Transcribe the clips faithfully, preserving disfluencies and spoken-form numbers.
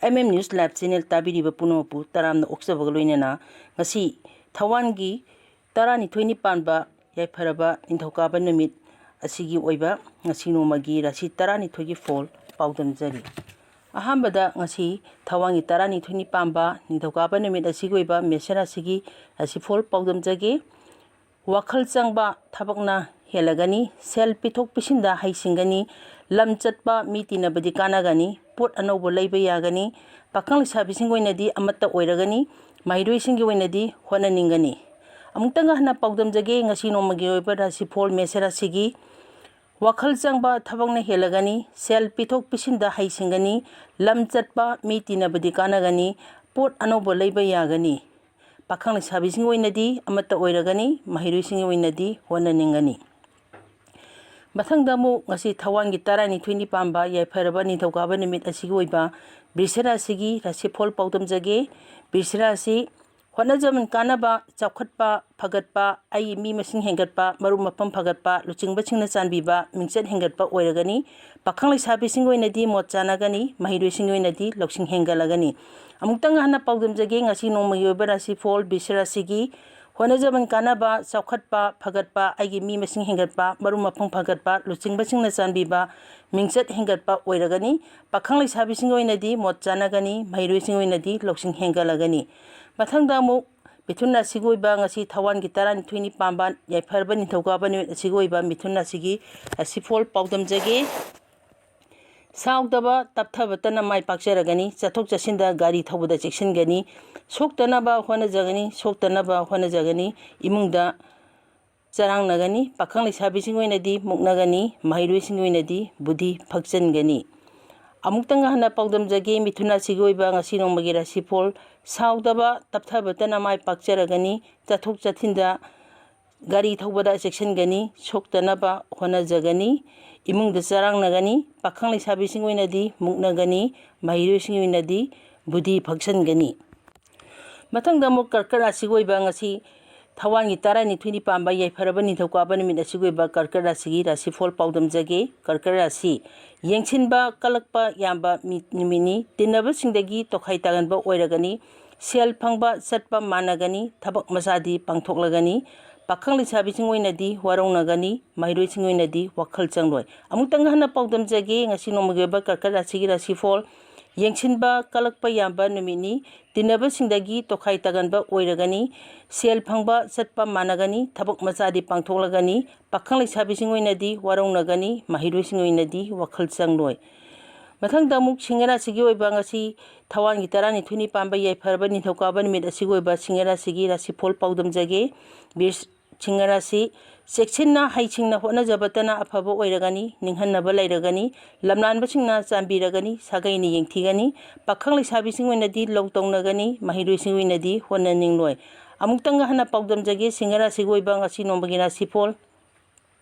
M M news live channel ꯇꯥꯕꯤꯔꯤꯕ ꯄꯨꯝꯅꯃꯛꯄꯨ ꯇꯔꯥꯝꯅ ꯑꯣꯛꯆꯕꯒ ꯂꯣꯏꯅꯅ ꯉꯁꯤ ꯊꯧꯋꯥꯟꯒꯤ ꯇꯔꯥꯅꯤꯊꯣꯏꯅꯤ ꯄꯥꯟꯕ ꯌꯥꯏꯐꯔꯕ ꯅꯤꯡꯊꯧꯀꯥꯕ ꯅꯨꯃꯤꯠ ꯑꯁꯤꯒꯤ ꯑꯣꯏꯕ ꯉꯁꯤ ꯅꯣꯡꯃꯒꯤ ꯔꯥꯁꯤ ꯇꯔꯥꯅꯤꯊꯣꯏꯒꯤ ꯐꯣꯜ ꯄꯥꯎꯗꯝꯖꯔꯤ꯫ ꯑꯍꯥꯟꯕꯗ ꯉꯁꯤ ꯊꯧꯋꯥꯟꯒꯤ ꯇꯔꯥꯅꯤꯊꯣꯏꯅꯤ ꯄꯥꯟꯕ ꯅꯤꯡꯊꯧꯀꯥꯕ ꯅꯨꯃꯤꯠ ꯑꯁꯤꯒꯤ ꯑꯣꯏꯕ ꯃꯦꯁ ꯔꯥꯁꯤꯒꯤ ꯔꯥꯁꯤꯐꯣꯜ ꯄꯥꯎꯗꯝꯖꯒꯦ꯫ ꯋꯥꯈꯜ ꯆꯪꯕ ꯊꯕꯛꯅ ꯍꯦꯜꯂꯒꯅꯤ꯫ ꯁꯦꯜ ꯄꯤꯊꯣꯛ ꯄꯤꯁꯤꯟꯗ ꯍꯩꯁꯤꯡꯒꯅꯤ꯫ ꯂꯝ ꯆꯠꯄ ꯃꯤ ꯇꯤꯟꯅꯕꯗꯤ ꯀꯥꯟꯅꯒꯅꯤ꯫ ꯄꯣꯠ ꯑꯅꯧꯕ ꯂꯩꯕ ꯌꯥꯒꯅꯤ꯫ ꯄꯥꯈꯪ ꯂꯩꯁꯥꯕꯤꯁꯤꯡꯒꯤ ꯑꯣꯏꯅꯗꯤ ꯑꯃꯠꯇ ꯑꯣꯏꯔꯒꯅꯤ꯫ ꯃꯍꯩꯔꯣꯏꯁꯤꯡꯒꯤ ꯑꯣꯏꯅꯗꯤ ꯍꯣꯠꯅꯅꯤꯡꯒꯅꯤ꯫ ꯑꯃꯨꯛꯇꯪꯒ ꯍꯟꯅ ꯄꯥꯎꯗꯝꯖꯒꯦ ꯉꯁꯤ ꯅꯣꯡꯃꯒꯤ ꯑꯣꯏꯕ ꯔꯥꯁꯤꯐꯣꯜ ꯃꯦꯁ ꯔꯥꯁꯤꯒꯤ꯫ ꯋꯥꯈꯜ ꯆꯪꯕ ꯊꯕꯛꯅ ꯍꯦꯜꯂꯒꯅꯤ꯫ ꯁꯦꯜ ꯄꯤꯊꯣꯛ ꯄꯤꯁꯤꯟꯗ ꯍꯩꯁꯤꯡꯒꯅꯤ꯫ ꯂꯝ ꯆꯠꯄ ꯃꯤ ꯇꯤꯟꯅꯕꯗꯤ ꯀꯥꯟꯅꯒꯅꯤ꯫ ꯄꯣꯠ ꯑꯅꯧꯕ ꯂꯩꯕ ꯌꯥꯒꯅꯤ꯫ ꯄꯥꯈꯪ ꯂꯩꯁꯥꯕꯤꯁꯤꯡꯒꯤ ꯑꯣꯏꯅꯗꯤ ꯑꯃꯠꯇ ꯑꯣꯏꯔꯒꯅꯤ꯫ ꯃꯍꯩꯔꯣꯏꯁꯤꯡꯒꯤ ꯑꯣꯏꯅꯗꯤ ꯍꯣꯠꯅꯅꯤꯡꯒꯅꯤ꯫ ꯃꯊꯪꯗ ꯑꯃꯨꯛ ꯉꯁꯤ ꯊꯧꯋꯥꯟꯒꯤ ꯇꯔꯥꯅꯤꯊꯣꯏꯅꯤ ꯄꯥꯟꯕ ꯌꯥꯏꯐꯔꯕ ꯅꯤꯡꯊꯧꯀꯥꯕ ꯅꯨꯃꯤꯠ ꯑꯁꯤꯒꯤ ꯑꯣꯏꯕ ꯕ꯭ꯔꯤꯁ ꯔꯥꯁꯤꯒꯤ ꯔꯥꯁꯤꯐꯣꯜ ꯄꯥꯎꯗꯝꯖꯒꯦ꯫ ꯕ꯭ꯔꯤꯁ ꯔꯥꯁꯤ ꯍꯣꯠꯅꯖꯃꯟ ꯀꯥꯟꯅꯕ, ꯆꯥꯎꯈꯠꯄ, ꯐꯒꯠꯄ, ꯑꯩꯒꯤ ꯃꯤ ꯃꯁꯤꯡ ꯍꯦꯟꯒꯠꯄ, ꯃꯔꯨꯞ ꯃꯄꯥꯡ ꯐꯒꯠꯄ, ꯂꯨꯆꯤꯡꯕꯁꯤꯡꯅ ꯆꯥꯟꯕꯤꯕ, ꯃꯤꯡꯆꯠ ꯍꯦꯟꯒꯠꯄ ꯑꯣꯏꯔꯒꯅꯤ꯫ ꯄꯥꯈꯪ ꯂꯩꯁꯥꯕꯤꯁꯤꯡꯒꯤ ꯑꯣꯏꯅꯗꯤ ꯃꯣꯠ ꯆꯥꯟꯅꯒꯅꯤ, ꯃꯍꯩꯔꯣꯏꯁꯤꯡꯒꯤ ꯑꯣꯏꯅꯗꯤ ꯂꯧꯁꯤꯡ ꯍꯦꯟꯒꯠꯂꯒꯅꯤ꯫ ꯑꯃꯨꯛꯇꯪ ꯍꯟꯅ ꯄꯥꯎꯗꯝꯖꯒꯦ ꯉꯁꯤ ꯅꯣꯡꯃꯒꯤ ꯑꯣꯏꯕ ꯔꯥꯁꯤꯐꯣꯜ ꯕ꯭ꯔꯤꯁ ꯔꯥꯁꯤꯒꯤ꯫ ꯍꯣꯠꯅꯖꯃꯟ ꯀꯥꯟꯅꯕ, ꯆꯥꯎꯈꯠꯄ, ꯐꯒꯠꯄ, ꯑꯩꯒꯤ ꯃꯤ ꯃꯁꯤꯡ ꯍꯦꯟꯒꯠꯄ, ꯃꯔꯨꯞ ꯃꯄꯥꯡ ꯐꯒꯠꯄ, ꯂꯨꯆꯤꯡꯕꯁꯤꯡꯅ ꯆꯥꯟꯕꯤꯕ, ꯃꯤꯡꯆꯠ ꯍꯦꯟꯒꯠꯄ ꯑꯣꯏꯔꯒꯅꯤ꯫ ꯄꯥꯈꯪ ꯂꯩꯁꯥꯕꯤꯁꯤꯡꯒꯤ ꯑꯣꯏꯅꯗꯤ ꯃꯣꯠ ꯆꯥꯟꯅꯒꯅꯤ, ꯃꯍꯩꯔꯣꯏꯁꯤꯡꯒꯤ ꯑꯣꯏꯅꯗꯤ ꯂꯧꯁꯤꯡ ꯍꯦꯟꯒꯠꯂꯒꯅꯤ꯫ ꯃꯊꯪꯗ ꯑꯃꯨꯛ ꯃꯤꯊꯨꯟ ꯔꯥꯁꯤꯒꯤ ꯑꯣꯏꯕ ꯉꯁꯤ ꯊꯧꯋꯥꯟꯒꯤ ꯇꯔꯥꯅꯤꯊꯣꯏꯅꯤ ꯄꯥꯟꯕ ꯌꯥꯏꯐꯔꯕ ꯅꯤꯡꯊꯧꯀꯥꯕ ꯅꯨꯃꯤꯠ ꯑꯁꯤꯒꯤ ꯑꯣꯏꯕ ꯃꯤꯊꯨꯟ ꯔꯥꯁꯤꯒꯤ ꯔꯥꯁꯤꯐꯣꯜ ꯄꯥꯎꯗꯝꯖꯒꯦ꯫ ꯁꯥꯎꯗꯕ, ꯇꯞꯊꯕꯇꯅ ꯃꯥꯏ ꯄꯥꯛꯆꯔꯒꯅꯤ꯫ ꯆꯠꯊꯣꯛ ꯆꯠꯁꯤꯟꯗ ꯒꯥꯔꯤ ꯊꯧꯕꯗ ꯆꯦꯛꯁꯤꯟꯒꯅꯤ꯫ ꯁꯣꯛꯇꯅꯕ ꯍꯣꯠꯅꯖꯒꯅꯤ, ꯁꯣꯛꯇꯅꯕ ꯍꯣꯠꯅꯖꯒꯅꯤ꯫ ꯏꯃꯨꯡꯗ ꯆꯔꯥꯡꯅꯒꯅꯤ꯫ ꯄꯥꯈꯪ ꯂꯩꯁꯥꯕꯤꯁꯤꯡꯒꯤ ꯑꯣꯏꯅꯗꯤ ꯃꯨꯛꯅꯒꯅꯤ꯫ ꯃꯍꯩꯔꯣꯏꯁꯤꯡꯒꯤ ꯑꯣꯏꯅꯗꯤ ꯕꯨꯙꯤ ꯐꯛꯆꯟꯒꯅꯤ꯫ ꯑꯃꯨꯛꯇꯪ ꯍꯟꯅ ꯄꯥꯎꯗꯝꯖꯒꯦ ꯃꯤꯊꯨꯟ ꯔꯥꯁꯤꯒꯤ ꯑꯣꯏꯕ ꯉꯁꯤ ꯅꯣꯡꯃꯒꯤ ꯔꯥꯁꯤꯐꯣꯜ꯫ ꯁꯥꯎꯗꯕ, ꯇꯞꯊꯕꯇꯅ ꯃꯥꯏ ꯄꯥꯛꯆꯔꯒꯅꯤ꯫ ꯆꯠꯊꯣꯛ ꯆꯠꯁꯤꯟꯗ ꯒꯥꯔꯤ ꯊꯧꯕꯗ ꯆꯦꯛꯁꯤꯟꯒꯅꯤ, ꯁꯣꯛꯇꯅꯕ ꯍꯣꯠꯅꯖꯒꯅꯤ꯫ ꯏꯃꯨꯡꯗ ꯆꯔꯥꯡꯅꯒꯅꯤ꯫ ꯄꯥꯈꯪ ꯂꯩꯁꯥꯕꯤꯁꯤꯡ ꯑꯣꯏꯅꯗꯤ ꯃꯨꯛꯅꯒꯅꯤ, ꯃꯍꯩꯔꯣꯏꯁꯤꯡ ꯑꯣꯏꯅꯗꯤ ꯕꯨꯙꯤ ꯐꯛꯁꯟꯒꯅꯤ꯫ ꯃꯊꯪꯗ ꯑꯃꯨꯛ ꯀꯔꯀꯠ ꯔꯥꯁꯤꯒꯤ ꯑꯣꯏꯕ ꯉꯁꯤ ꯊꯋꯥꯟꯒꯤ ꯇꯔꯥꯅꯤꯊꯣꯏꯅꯤ ꯄꯥꯟꯕ ꯌꯥꯏꯐꯔꯕ ꯅꯤꯡꯊꯧꯀꯥꯕ ꯅꯨꯃꯤꯠ ꯑꯁꯤꯒꯤ ꯑꯣꯏꯕ ꯀꯔꯀꯠ ꯔꯥꯁꯤꯒꯤ ꯔꯥꯁꯤꯐꯣꯜ ꯄꯥꯎꯗꯝꯖꯒꯦ꯫ ꯀꯔꯀꯠ ꯔꯥꯁꯤ ꯌꯦꯡꯁꯤꯟꯕ ꯀꯜꯂꯛꯄ ꯌꯥꯝꯕ ꯃꯤ-, ꯅꯨꯃꯤꯠꯅꯤ꯫ ꯇꯤꯟꯅꯕꯁꯤꯡꯗꯒꯤ ꯇꯣꯈꯥꯏ ꯇꯥꯒꯟꯕ ꯑꯣꯏꯔꯒꯅꯤ꯫ ꯁꯦꯜ ꯐꯪꯕ ꯆꯠꯄ ꯃꯥꯟꯅꯒꯅꯤ꯫ ꯊꯕꯛ ꯃꯆꯥꯗꯤ ꯄꯥꯡꯊꯣꯛꯂꯒꯅꯤ꯫ ꯄꯥꯈꯪ ꯂꯩꯁꯥꯕꯤꯁꯤꯡ ꯑꯣꯏꯅꯗꯤ ꯋꯥꯔꯧꯅꯒꯅꯤ꯫ ꯃꯍꯩꯔꯣꯏꯁꯤꯡ ꯑꯣꯏꯅꯗꯤ ꯋꯥꯈꯜ ꯆꯪꯂꯣꯏ꯫ ꯑꯃꯨꯛꯇꯪ ꯍꯟꯅ ꯄꯥꯎꯗꯝꯖꯒꯦ, ꯉꯁꯤ ꯅꯣꯡꯃꯒꯤ ꯑꯣꯏꯕ ꯀꯔꯀꯠ ꯔꯥꯁꯤꯒꯤ ꯔꯥꯁꯤꯐꯣꯜ꯫ ꯌꯦꯡꯁꯤꯟꯕ ꯀꯜꯂꯛꯄ ꯌꯥꯝꯕ ꯅꯨꯃꯤꯠꯅꯤ꯫ ꯇꯤꯟꯅꯕꯁꯤꯡꯗꯒꯤ ꯇꯣꯈꯥꯏ ꯇꯥꯒꯟꯕ ꯑꯣꯏꯔꯒꯅꯤ꯫ ꯁꯦꯜ ꯐꯪꯕ ꯆꯠꯄ ꯃꯥꯟꯅꯒꯅꯤ꯫ ꯊꯕꯛ ꯃꯆꯥꯗꯤ ꯄꯥꯡꯊꯣꯛꯂꯒꯅꯤ꯫ ꯄꯥꯈꯪ ꯂꯩꯁꯥꯕꯤꯁꯤꯡ ꯑꯣꯏꯅꯗꯤ ꯋꯥꯔꯧꯅꯒꯅꯤ꯫ ꯃꯍꯩꯔꯣꯏꯁꯤꯡ ꯑꯣꯏꯅꯗꯤ ꯋꯥꯈꯜ ꯆꯪꯂꯣꯏ꯫ ꯃꯊꯪꯗ ꯑꯃꯨꯛ ꯁꯤꯡꯍ ꯔꯥꯁꯤꯒꯤ ꯑꯣꯏꯕ ꯉꯁꯤ ꯊꯋꯥꯟꯒꯤ ꯇꯔꯥꯅꯤꯊꯣꯏꯅꯤ ꯄꯥꯟꯕ ꯌꯥꯏꯐꯔꯕ ꯅꯤꯡꯊꯧꯀꯥꯕ ꯅꯨꯃꯤꯠ ꯑꯁꯤꯒꯤ ꯑꯣꯏꯕ ꯁꯤꯡꯍ ꯔꯥꯁꯤꯒꯤ ꯔꯥꯁꯤꯐꯣꯜ ꯄꯥꯎꯗꯝꯖꯒꯦ꯫ ꯕꯤꯔ-, ꯁꯤꯡꯍ ꯔꯥꯁꯤ, ꯆꯦꯛꯁꯤꯟꯅ ꯍꯩꯁꯤꯡꯅ ꯍꯣꯠꯅꯖꯕꯇꯅ ꯑꯐꯕ ꯑꯣꯏꯔꯒꯅꯤ꯫ ꯅꯤꯡꯍꯟꯅꯕ ꯂꯩꯔꯒꯅꯤ꯫ ꯂꯝꯂꯥꯟꯕꯁꯤꯡꯅ ꯆꯥꯟꯕꯤꯔꯒꯅꯤ꯫ ꯁꯥꯒꯩꯅ ꯌꯦꯡꯊꯤꯒꯅꯤ꯫ ꯄꯥꯈꯪ ꯂꯩꯁꯥꯕꯤꯁꯤꯡ ꯑꯣꯏꯅꯗꯤ ꯂꯧ ꯇꯧꯅꯒꯅꯤ꯫ ꯃꯍꯩꯔꯣꯏꯁꯤꯡ ꯑꯣꯏꯅꯗꯤ ꯍꯣꯠꯅꯅꯤꯡꯂꯣꯏ꯫ ꯑꯃꯨꯛꯇꯪꯒ ꯍꯟꯅ ꯄꯥꯎꯗꯝꯖꯒꯦ, ꯁꯤꯡꯍ ꯔꯥꯁꯤꯒꯤ ꯑꯣꯏꯕ ꯉꯁꯤ ꯅꯣꯡꯃꯒꯤ ꯔꯥꯁꯤꯐꯣꯜ꯫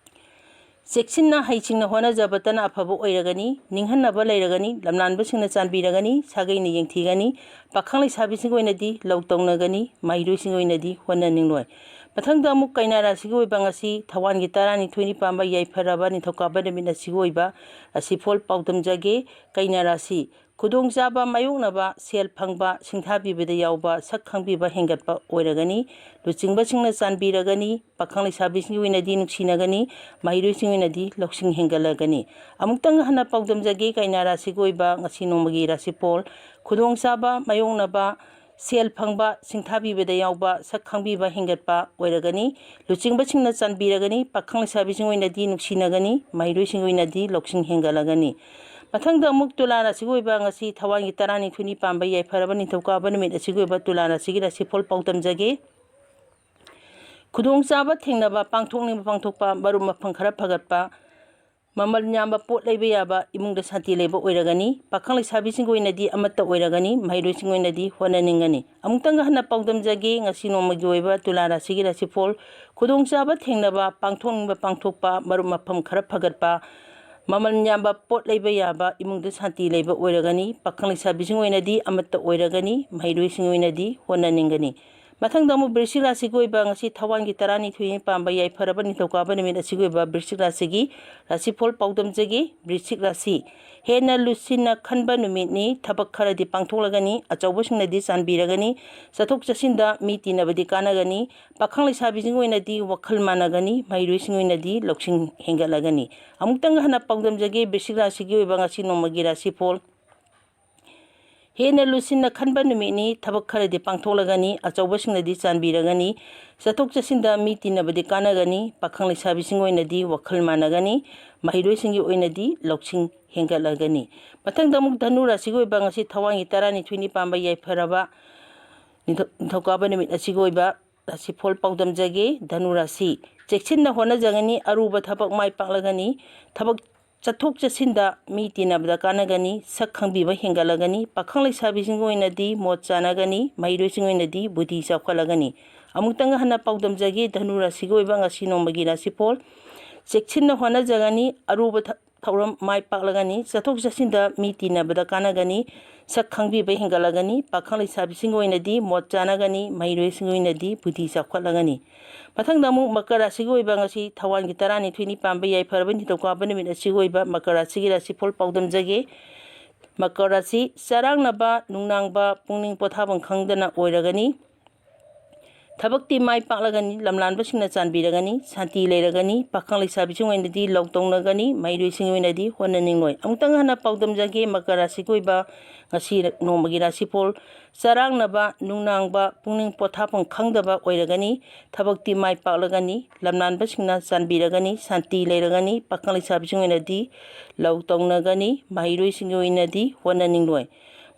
ꯆꯦꯛꯁꯤꯟꯅ ꯍꯩꯁꯤꯡꯅ ꯍꯣꯠꯅꯖꯕꯇꯅ ꯑꯐꯕ ꯑꯣꯏꯔꯒꯅꯤ꯫ ꯅꯤꯡꯍꯟꯅꯕ ꯂꯩꯔꯒꯅꯤ꯫ ꯂꯝꯂꯥꯟꯕꯁꯤꯡꯅ ꯆꯥꯟꯕꯤꯔꯒꯅꯤ꯫ ꯁꯥꯒꯩꯅ ꯌꯦꯡꯊꯤꯒꯅꯤ꯫ ꯄꯥꯈꯪ ꯂꯩꯁꯥꯕꯤꯁꯤꯡ ꯑꯣꯏꯅꯗꯤ ꯂꯧ ꯇꯧꯅꯒꯅꯤ꯫ ꯃꯍꯩꯔꯣꯏꯁꯤꯡ ꯑꯣꯏꯅꯗꯤ ꯍꯣꯠꯅꯅꯤꯡꯂꯣꯏ꯫ ꯃꯊꯪꯗ ꯑꯃꯨꯛ ꯀꯩꯅꯥ ꯔꯥꯁꯤꯒꯤ ꯑꯣꯏꯕ ꯉꯁꯤ ꯊꯋꯥꯟꯒꯤ ꯇꯔꯥꯅꯤꯊꯣꯏꯅꯤ ꯄꯥꯟꯕ ꯌꯥꯏꯐꯔꯕ ꯅꯤꯡꯊꯧꯀꯥꯕ ꯅꯨꯃꯤꯠ ꯑꯁꯤꯒꯤ ꯑꯣꯏꯕ ꯔꯥꯁꯤꯐꯣꯜ ꯄꯥꯎꯗꯝꯖꯒꯦ꯫ ꯀꯩꯅꯥ ꯔꯥꯁꯤ, ꯈꯨꯗꯣꯡꯆꯥꯕ ꯃꯥꯌꯣꯛꯅꯕ, ꯁꯦꯜ ꯐꯪꯕ, ꯁꯤꯡꯊꯥꯕꯤꯕꯗ ꯌꯥꯎꯕ, ꯁꯛ ꯈꯪꯕꯤꯕ ꯍꯦꯟꯒꯠꯄ ꯑꯣꯏꯔꯒꯅꯤ꯫ ꯂꯨꯆꯤꯡꯕꯁꯤꯡꯅ ꯆꯥꯟꯕꯤꯔꯒꯅꯤ꯫ ꯄꯥꯈꯪ ꯂꯩꯁꯥꯕꯤꯁꯤꯡꯒꯤ ꯑꯣꯏꯅꯗꯤ ꯅꯨꯡꯁꯤꯅꯒꯅꯤ꯫ ꯃꯍꯩꯔꯣꯏꯁꯤꯡꯒꯤ ꯑꯣꯏꯅꯗꯤ ꯂꯧꯁꯤꯡ ꯍꯦꯟꯒꯠꯂꯒꯅꯤ꯫ ꯑꯃꯨꯛꯇꯪ ꯍꯟꯅ ꯄꯥꯎꯗꯝꯖꯒꯦ, ꯀꯩꯅꯥ ꯔꯥꯁꯤꯒꯤ ꯑꯣꯏꯕ ꯉꯁꯤ ꯅꯣꯡꯃꯒꯤ ꯔꯥꯁꯤꯐꯣꯜ꯫ ꯈꯨꯗꯣꯡꯆꯥꯕ ꯃꯥꯌꯣꯛꯅꯕ, ꯁꯦꯜ ꯐꯪꯕ, ꯁꯤꯡꯊꯥꯕꯤꯕꯗ ꯌꯥꯎꯕ, ꯁꯛ ꯈꯪꯕꯤꯕ ꯍꯦꯟꯒꯠꯄ ꯑꯣꯏꯔꯒꯅꯤ꯫ ꯂꯨꯆꯤꯡꯕꯁꯤꯡꯅ ꯆꯥꯟꯕꯤꯔꯒꯅꯤ꯫ ꯄꯥꯈꯪ ꯂꯩꯁꯥꯕꯤꯁꯤꯡ ꯑꯣꯏꯅꯗꯤ ꯅꯨꯡꯁꯤꯅꯒꯅꯤ꯫ ꯃꯍꯩꯔꯣꯏꯁꯤꯡꯒꯤ ꯑꯣꯏꯅꯗꯤ ꯂꯧꯁꯤꯡ ꯍꯦꯟꯒꯠꯂꯒꯅꯤ꯫ ꯃꯊꯪꯗ ꯑꯃꯨꯛ ꯇꯨꯂꯥ ꯔꯥꯁꯤꯒꯤ ꯑꯣꯏꯕ ꯉꯁꯤ ꯊꯋꯥꯟꯒꯤ ꯇꯔꯥꯅꯤꯊꯣꯏꯅꯤ ꯄꯥꯟꯕ ꯌꯥꯏꯐꯔꯕ ꯅꯤꯡꯊꯧꯀꯥꯕ ꯅꯨꯃꯤꯠ ꯑꯁꯤꯒꯤ ꯑꯣꯏꯕ ꯇꯨꯂꯥ ꯔꯥꯁꯤꯒꯤ ꯔꯥꯁꯤꯐꯣꯜ ꯄꯥꯎꯗꯝꯖꯒꯦ꯫ ꯈꯨꯗꯣꯡꯆꯥꯕ ꯊꯦꯡꯅꯕ, ꯄꯥꯡꯊꯣꯛꯅꯤꯡꯕ ꯄꯥꯡꯊꯣꯛꯄ, ꯃꯔꯨꯞ ꯃꯄꯥꯡ ꯈꯔ ꯐꯒꯠꯄ, ꯃꯃꯜ ꯌꯥꯝꯕ ꯄꯣꯠ ꯂꯩꯕ ꯌꯥꯕ, ꯏꯃꯨꯡꯗ ꯁꯥꯟꯇꯤ ꯂꯩꯕ ꯑꯣꯏꯔꯒꯅꯤ꯫ ꯄꯥꯈꯪ ꯂꯩꯁꯥꯕꯤꯁꯤꯡꯒꯤ ꯑꯣꯏꯅꯗꯤ ꯑꯃꯠꯇ ꯑꯣꯏꯔꯒꯅꯤ꯫ ꯃꯍꯩꯔꯣꯏꯁꯤꯡꯒꯤ ꯑꯣꯏꯅꯗꯤ ꯍꯣꯠꯅꯅꯤꯡꯒꯅꯤ꯫ ꯑꯃꯨꯛꯇꯪꯒ ꯍꯟꯅ ꯄꯥꯎꯗꯝꯖꯒꯦ, ꯉꯁꯤ ꯅꯣꯡꯃꯒꯤ ꯑꯣꯏꯕ ꯇꯨꯂꯥ ꯔꯥꯁꯤꯒꯤ ꯔꯥꯁꯤꯐꯣꯜ꯫ ꯈꯨꯗꯣꯡꯆꯥꯕ ꯊꯦꯡꯅꯕ, ꯄꯥꯡꯊꯣꯛꯅꯤꯡꯕ ꯄꯥꯡꯊꯣꯛꯄ, ꯃꯔꯨꯞ ꯃꯄꯥꯡ ꯈꯔ ꯐꯒꯠꯄ, ꯃꯃꯜ ꯌꯥꯝꯕ ꯄꯣꯠ ꯂꯩꯕ ꯌꯥꯕ, ꯏꯃꯨꯡꯗ ꯁꯥꯟꯇꯤ ꯂꯩꯕ ꯑꯣꯏꯔꯒꯅꯤ꯫ ꯄꯥꯈꯪ ꯂꯩꯁꯥꯕꯤꯁꯤꯡ ꯑꯣꯏꯅꯗꯤ ꯑꯃꯠꯇ ꯑꯣꯏꯔꯒꯅꯤ꯫ ꯃꯍꯩꯔꯣꯏꯁꯤꯡ ꯑꯣꯏꯅꯗꯤ ꯍꯣꯠꯅꯅꯤꯡꯒꯅꯤ꯫ ꯃꯊꯪꯗ ꯑꯃꯨꯛ ꯕ꯭ꯔꯤꯁꯤꯛ ꯔꯥꯁꯤꯒꯤ ꯑꯣꯏꯕ ꯉꯁꯤ ꯊꯋꯥꯟꯒꯤ ꯇꯔꯥꯅꯤꯊꯣꯏꯅꯤ ꯄꯥꯟꯕ ꯌꯥꯏꯐꯔꯕ ꯅꯤꯡꯊꯧꯀꯥꯕ ꯅꯨꯃꯤꯠ ꯑꯁꯤꯒꯤ ꯑꯣꯏꯕ ꯕ꯭ꯔꯤꯁꯤꯛ ꯔꯥꯁꯤꯒꯤ ꯔꯥꯁꯤꯐꯣꯜ ꯄꯥꯎꯗꯝꯖꯒꯦ꯫ ꯕ꯭ꯔꯤꯁꯤꯛ ꯔꯥꯁꯤ, ꯍꯦꯟꯅ ꯂꯨꯁꯤꯟꯅ ꯈꯟꯕ ꯅꯨꯃꯤꯠꯅꯤ꯫ ꯊꯕꯛ ꯈꯔꯗꯤ ꯄꯥꯡꯊꯣꯛꯂꯒꯅꯤ꯫ ꯑꯆꯧꯕꯁꯤꯡꯅꯗꯤ ꯆꯥꯟꯕꯤꯔꯒꯅꯤ꯫ ꯆꯠꯊꯣꯛ ꯆꯠꯁꯤꯟꯗ ꯃꯤ ꯇꯤꯟꯅꯕꯗꯤ ꯀꯥꯟꯅꯒꯅꯤ꯫ ꯄꯥꯈꯪ ꯂꯩꯁꯥꯕꯤꯁꯤꯡꯒꯤ ꯑꯣꯏꯅꯗꯤ ꯋꯥꯈꯜ ꯃꯥꯟꯅꯒꯅꯤ꯫ ꯃꯍꯩꯔꯣꯏꯁꯤꯡꯒꯤ ꯑꯣꯏꯅꯗꯤ ꯂꯧꯁꯤꯡ ꯍꯦꯟꯒꯠꯂꯒꯅꯤ꯫ ꯑꯃꯨꯛꯇꯪ ꯍꯟꯅ ꯄꯥꯎꯗꯝꯖꯒꯦ ꯕ꯭ꯔꯤꯁꯤꯛ ꯔꯥꯁꯤꯒꯤ ꯑꯣꯏꯕ ꯉꯁꯤ ꯅꯣꯡꯃꯒꯤ ꯔꯥꯁꯤꯐꯣꯜ꯫ ꯍꯦꯟꯅ ꯂꯨꯁꯤꯟꯅ ꯈꯟꯕ ꯅꯨꯃꯤꯠꯅꯤ꯫ ꯊꯕꯛ ꯈꯔꯗꯤ ꯄꯥꯡꯊꯣꯛꯂꯒꯅꯤ꯫ ꯑꯆꯧꯕꯁꯤꯡꯅꯗꯤ ꯆꯥꯟꯕꯤꯔꯒꯅꯤ꯫ ꯆꯠꯊꯣꯛ ꯆꯠꯁꯤꯟꯗ ꯃꯤ ꯇꯤꯟꯅꯕꯗꯤ ꯀꯥꯟꯅꯒꯅꯤ꯫ ꯄꯥꯈꯪ ꯂꯩꯁꯥꯕꯤꯁꯤꯡꯒꯤ ꯑꯣꯏꯅꯗꯤ ꯋꯥꯈꯜ ꯃꯥꯟꯅꯒꯅꯤ꯫ ꯃꯍꯩꯔꯣꯏꯁꯤꯡꯒꯤ ꯑꯣꯏꯅꯗꯤ ꯂꯧꯁꯤꯡ ꯍꯦꯟꯒꯠꯂꯒꯅꯤ꯫ ꯃꯊꯪꯗ ꯑꯃꯨꯛ ꯙꯅꯨ ꯔꯥꯁꯤꯒꯤ ꯑꯣꯏꯕ ꯉꯁꯤ ꯊꯋꯥꯟꯒꯤ ꯇꯔꯥꯅꯤꯊꯣꯏꯅꯤ ꯄꯥꯟꯕ ꯌꯥꯏꯐꯔꯕ ꯅꯤꯡꯊꯧ-, ꯅꯤꯡꯊꯧꯀꯥꯕ ꯅꯨꯃꯤꯠ ꯑꯁꯤꯒꯤ ꯑꯣꯏꯕ ꯔꯥꯁꯤꯐꯣꯜ ꯄꯥꯎꯗꯝꯖꯒꯦ꯫ ꯙꯅꯨ ꯔꯥꯁꯤ, ꯆꯦꯛꯁꯤꯟꯅ ꯍꯣꯠꯅꯖꯒꯅꯤ꯫ ꯑꯔꯨꯕ ꯊꯕꯛ ꯃꯥꯏ ꯄꯥꯛꯂꯒꯅꯤ꯫ ꯊꯕꯛ ꯆꯠꯊꯣꯛ ꯆꯠꯁꯤꯟꯗ ꯃꯤ ꯇꯤꯟꯅꯕꯗ ꯀꯥꯟꯅꯒꯅꯤ꯫ ꯁꯛ ꯈꯪꯕꯤꯕ ꯍꯦꯟꯒꯠꯂꯒꯅꯤ꯫ ꯄꯥꯈꯪ ꯂꯩꯁꯥꯕꯤꯁꯤꯡꯒꯤ ꯑꯣꯏꯅꯗꯤ ꯃꯣꯠ ꯆꯥꯅꯒꯅꯤ꯫ ꯃꯍꯩꯔꯣꯏꯁꯤꯡꯒꯤ ꯑꯣꯏꯅꯗꯤ ꯕꯨꯙꯤ ꯆꯥꯎꯈꯠꯂꯒꯅꯤ꯫ ꯑꯃꯨꯛꯇꯪ ꯍꯟꯅ ꯄꯥꯎꯗꯝꯖꯒꯦ ꯙꯅꯨ ꯔꯥꯁꯤꯒꯤ ꯑꯣꯏꯕ ꯉꯁꯤ ꯅꯣꯡꯃꯒꯤ ꯔꯥꯁꯤꯐꯣꯜ꯫ ꯆꯦꯛꯁꯤꯟꯅ ꯍꯣꯠꯅꯖꯒꯅꯤ꯫ ꯑꯔꯨꯕ ꯊ-, ꯊꯧꯔꯝ ꯃꯥꯏ ꯄꯥꯛꯂꯒꯅꯤ꯫ ꯆꯠꯊꯣꯛ ꯆꯠꯁꯤꯟꯗ ꯃꯤ ꯇꯤꯟꯅꯕꯗ ꯀꯥꯟꯅꯒꯅꯤ꯫ ꯁꯛ ꯈꯪꯕꯤꯕ ꯍꯦꯟꯒꯠꯂꯒꯅꯤ꯫ ꯄꯥꯈꯪ ꯂꯩꯁꯥꯕꯤꯁꯤꯡꯒꯤ ꯑꯣꯏꯅꯗꯤ ꯃꯣꯠ ꯆꯥꯅꯒꯅꯤ꯫ ꯃꯍꯩꯔꯣꯏꯁꯤꯡꯒꯤ ꯑꯣꯏꯅꯗꯤ ꯕꯨꯙꯤ ꯆꯥꯎꯈꯠꯂꯒꯅꯤ꯫ ꯃꯊꯪꯗ ꯑꯃꯨꯛ ꯃꯀꯔ ꯔꯥꯁꯤꯒꯤ ꯑꯣꯏꯕ ꯉꯁꯤ ꯊꯋꯥꯟꯒꯤ ꯇꯔꯥꯅꯤꯊꯣꯏꯅꯤ ꯄꯥꯟꯕ ꯌꯥꯏꯐꯔꯕ ꯅꯤꯡꯊꯧꯀꯥꯕ ꯅꯨꯃꯤꯠ ꯑꯁꯤꯒꯤ ꯑꯣꯏꯕ ꯃꯀꯔ ꯔꯥꯁꯤꯒꯤ ꯔꯥꯁꯤꯐꯣꯜ ꯄꯥꯎꯗꯝꯖꯒꯦ꯫ ꯃꯀꯔ ꯔꯥꯁꯤ, ꯆꯔꯥꯡꯅꯕ, ꯅꯨꯡꯅꯥꯡꯕ, ꯄꯨꯛꯅꯤꯡ ꯄꯣꯊꯥꯐꯝ ꯈꯪꯗꯅ ꯑꯣꯏꯔꯒꯅꯤ꯫ ꯊꯕꯛꯇꯤ ꯃꯥꯏ ꯄꯥꯛꯂꯒꯅꯤ꯫ ꯂꯝꯂꯥꯟꯕꯁꯤꯡꯅ ꯆꯥꯟꯕꯤꯔꯒꯅꯤ꯫ ꯁꯥꯟꯇꯤ ꯂꯩꯔꯒꯅꯤ꯫ ꯄꯥꯈꯪ ꯂꯩꯁꯥꯕꯤꯁꯤꯡ ꯑꯣꯏꯅꯗꯤ ꯂꯧ ꯇꯧꯅꯒꯅꯤ꯫ ꯃꯍꯩꯔꯣꯏꯁꯤꯡꯒꯤ ꯑꯣꯏꯅꯗꯤ ꯍꯣꯠꯅꯅꯤꯡꯂꯣꯏ꯫ ꯑꯃꯨꯛꯇꯪ ꯍꯟꯅ ꯄꯥꯎꯗꯝꯖꯒꯦ ꯃꯀꯔ ꯔꯥꯁꯤꯒꯤ ꯑꯣꯏꯕ ꯉꯁꯤ ꯅꯣꯡꯃꯒꯤ ꯔꯥꯁꯤꯐꯣꯜ꯫ ꯆꯔꯥꯡꯅꯕ, ꯅꯨꯡꯅꯥꯡꯕ, ꯄꯨꯛꯅꯤꯡ ꯄꯣꯊꯥꯐꯝ ꯈꯪꯗꯕ ꯑꯣꯏꯔꯒꯅꯤ꯫ ꯊꯕꯛꯇꯤ ꯃꯥꯏ ꯄꯥꯛꯂꯒꯅꯤ꯫ ꯂꯝꯂꯥꯟꯕꯁꯤꯡꯅ ꯆꯥꯟꯕꯤꯔꯒꯅꯤ꯫ ꯁꯥꯟꯇꯤ ꯂꯩꯔꯒꯅꯤ꯫ ꯄꯥꯈꯪ ꯂꯩꯁꯥꯕꯤꯁꯤꯡ ꯑꯣꯏꯅꯗꯤ ꯂꯧ ꯇꯧꯅꯒꯅꯤ꯫ ꯃꯍꯩꯔꯣꯏꯁꯤꯡꯒꯤ ꯑꯣꯏꯅꯗꯤ ꯍꯣꯠꯅꯅꯤꯡꯂꯣꯏ꯫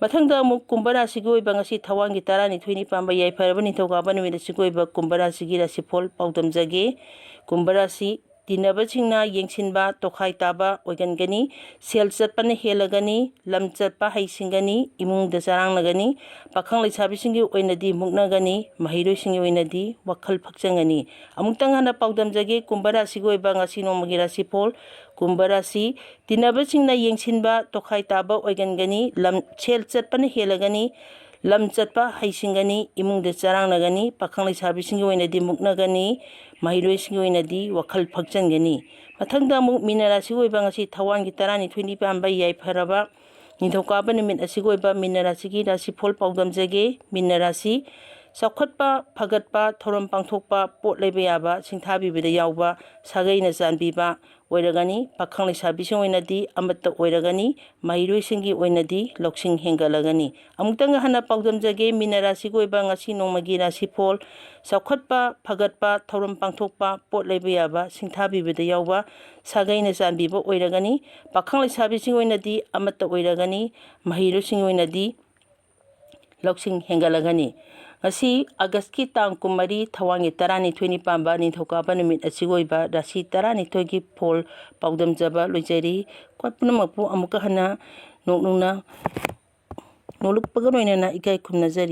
ꯃꯊꯪꯗ ꯑꯃꯨꯛ ꯀꯨꯝꯚ ꯔꯥꯁꯤꯒꯤ ꯑꯣꯏꯕ ꯉꯁꯤ ꯊꯋꯥꯟꯒꯤ ꯇꯔꯥꯅꯤꯊꯣꯏꯅꯤ ꯄꯥꯟꯕ ꯌꯥꯏꯐꯔꯕ ꯅꯤꯡꯊꯧꯀꯥꯕ ꯅꯨꯃꯤꯠ ꯑꯁꯤꯒꯤ ꯑꯣꯏꯕ ꯀꯨꯝꯚ ꯔꯥꯁꯤꯒꯤ ꯔꯥꯁꯤꯐꯣꯜ ꯄꯥꯎꯗꯝꯖꯒꯦ꯫ ꯀꯨꯝꯚ ꯔꯥꯁꯤ, ꯇꯤꯟꯅꯕꯁꯤꯡꯅ ꯌꯦꯡꯁꯤꯟꯕ ꯇꯣꯈꯥꯏ ꯇꯥꯕ ꯑꯣꯏꯒꯟꯒꯅꯤ꯫ ꯁꯦꯜ ꯆꯠꯄꯅ ꯍꯦꯜꯂꯒꯅꯤ꯫ ꯂꯝ ꯆꯠꯄ ꯍꯩꯁꯤꯡꯒꯅꯤ꯫ ꯏꯃꯨꯡꯗ ꯆꯔꯥꯡꯅꯒꯅꯤ꯫ ꯄꯥꯈꯪ ꯂꯩꯁꯥꯕꯤꯁꯤꯡꯒꯤ ꯑꯣꯏꯅꯗꯤ ꯃꯨꯛꯅꯒꯅꯤ꯫ ꯃꯍꯩꯔꯣꯏꯁꯤꯡꯒꯤ ꯑꯣꯏꯅꯗꯤ ꯋꯥꯈꯜ ꯐꯛꯆꯪꯒꯅꯤ꯫ ꯑꯃꯨꯛꯇꯪ ꯍꯟꯅ ꯄꯥꯎꯗꯝꯖꯒꯦ ꯀꯨꯝꯚ ꯔꯥꯁꯤꯒꯤ ꯑꯣꯏꯕ ꯉꯁꯤ ꯅꯣꯡꯃꯒꯤ ꯔꯥꯁꯤꯐꯣꯜ꯫ ꯀꯨꯝꯚ ꯔꯥꯁꯤ, ꯇꯤꯟꯅꯕꯁꯤꯡꯅ ꯌꯦꯡꯁꯤꯟꯕ ꯇꯣꯈꯥꯏ ꯇꯥꯕ ꯑꯣꯏꯒꯟꯒꯅꯤ꯫ ꯂꯝ ꯁꯦꯜ ꯆꯠꯄꯅ ꯍꯦꯜꯂꯒꯅꯤ꯫ ꯂꯝ ꯆꯠꯄ ꯍꯩꯁꯤꯡꯒꯅꯤ, ꯏꯃꯨꯡꯗ ꯆꯔꯥꯡꯅꯒꯅꯤ, ꯄꯥꯈꯪ ꯂꯩꯁꯥꯕꯤꯁꯤꯡꯒꯤ ꯑꯣꯏꯅꯗꯤ ꯃꯨꯛꯅꯒꯅꯤ, ꯃꯍꯩꯔꯣꯏꯁꯤꯡꯒꯤ ꯑꯣꯏꯅꯗꯤ ꯋꯥꯈꯜ ꯐꯛꯆꯟꯒꯅꯤ꯫ ꯃꯊꯪꯗ ꯑꯃꯨꯛ ꯃꯤꯅ ꯔꯥꯁꯤꯒꯤ ꯑꯣꯏꯕ ꯉꯁꯤ ꯊꯋꯥꯟꯒꯤ ꯇꯔꯥꯅꯤꯊꯣꯏꯅꯤ ꯄꯥꯟꯕ ꯌꯥꯏꯐꯔꯕ ꯅꯤꯡꯊꯧꯀꯥꯕ ꯅꯨꯃꯤꯠ ꯑꯁꯤꯒꯤ ꯑꯣꯏꯕ ꯃꯤꯅ ꯔꯥꯁꯤꯒꯤ ꯔꯥꯁꯤꯐꯣꯜ ꯄꯥꯎꯗꯝꯖꯒꯦ꯫ ꯃꯤꯅ ꯔꯥꯁꯤ: ꯆꯥꯎꯈꯠꯄ, ꯐꯒꯠꯄ, ꯊꯧꯔꯝ ꯄꯥꯡꯊꯣꯛꯄ, ꯄꯣꯠ ꯂꯩꯕ ꯌꯥꯕ, ꯁꯤꯡꯊꯥꯕꯤꯕꯗ ꯌꯥꯎꯕ, ꯁꯥꯒꯩꯅ ꯆꯥꯟꯕꯤꯕ ꯑꯣꯏꯔꯒꯅꯤ꯫ ꯄꯥꯈꯪ ꯂꯩꯁꯥꯕꯤꯁꯤꯡ ꯑꯣꯏꯅꯗꯤ ꯑꯃꯠꯇ ꯑꯣꯏꯔꯒꯅꯤ꯫ ꯃꯍꯩꯔꯣꯏꯁꯤꯡꯒꯤ ꯑꯣꯏꯅꯗꯤ ꯂꯧꯁꯤꯡ ꯍꯦꯟꯒꯠꯂꯒꯅꯤ꯫ ꯑꯃꯨꯛꯇꯪꯒ ꯍꯟꯅ ꯄꯥꯎꯗꯝꯖꯒꯦ, ꯃꯤꯅ ꯔꯥꯁꯤꯒꯤ ꯑꯣꯏꯕ ꯉꯁꯤ ꯅꯣꯡꯃꯒꯤ ꯔꯥꯁꯤꯐꯣꯜ: ꯆꯥꯎꯈꯠꯄ, ꯐꯒꯠꯄ, ꯊꯧꯔꯝ ꯄꯥꯡꯊꯣꯛꯄ, ꯄꯣꯠ ꯂꯩꯕ ꯌꯥꯕ, ꯁꯤꯡꯊꯥꯕꯤꯕꯗ ꯌꯥꯎꯕ, ꯁꯥꯒꯩꯅ ꯆꯥꯟꯕꯤꯕ ꯑꯣꯏꯔꯒꯅꯤ꯫ ꯄꯥꯈꯪ ꯂꯩꯁꯥꯕꯤꯁꯤꯡ ꯑꯣꯏꯅꯗꯤ ꯑꯃꯠꯇ ꯑꯣꯏꯔꯒꯅꯤ꯫ ꯃꯍꯩꯔꯣꯏꯁꯤꯡ ꯑꯣꯏꯅꯗꯤ ꯂꯧꯁꯤꯡ ꯍꯦꯟꯒꯠꯂꯒꯅꯤ꯫ ꯉꯁꯤ ꯑꯥꯒꯁꯀꯤ ꯇꯥꯡ ꯀꯨꯟꯃꯔꯤ, ꯊꯋꯥꯟꯒꯤ ꯇꯔꯥꯅꯤꯊꯣꯏꯅꯤ ꯄꯥꯟꯕ ꯅꯤꯡꯊꯧꯀꯥꯕ ꯅꯨꯃꯤꯠ ꯑꯁꯤꯒꯤ ꯑꯣꯏꯕ ꯔꯥꯁꯤ ꯇꯔꯥꯅꯤꯊꯣꯏꯒꯤ ꯐꯣꯜ ꯄꯥꯎꯗꯝꯖꯕ ꯂꯣꯏꯖꯔꯤ꯫ ꯑꯩꯈꯣꯏ ꯄꯨꯝꯅꯃꯛꯄꯨ ꯑꯃꯨꯛꯀ ꯍꯟꯅ ꯅꯣꯛꯅꯤꯡꯅ, ꯅꯣꯛꯂꯛꯄꯒ ꯂꯣꯏꯅꯅ ꯏꯀꯥꯏ ꯈꯨꯝꯅꯖꯔꯤ꯫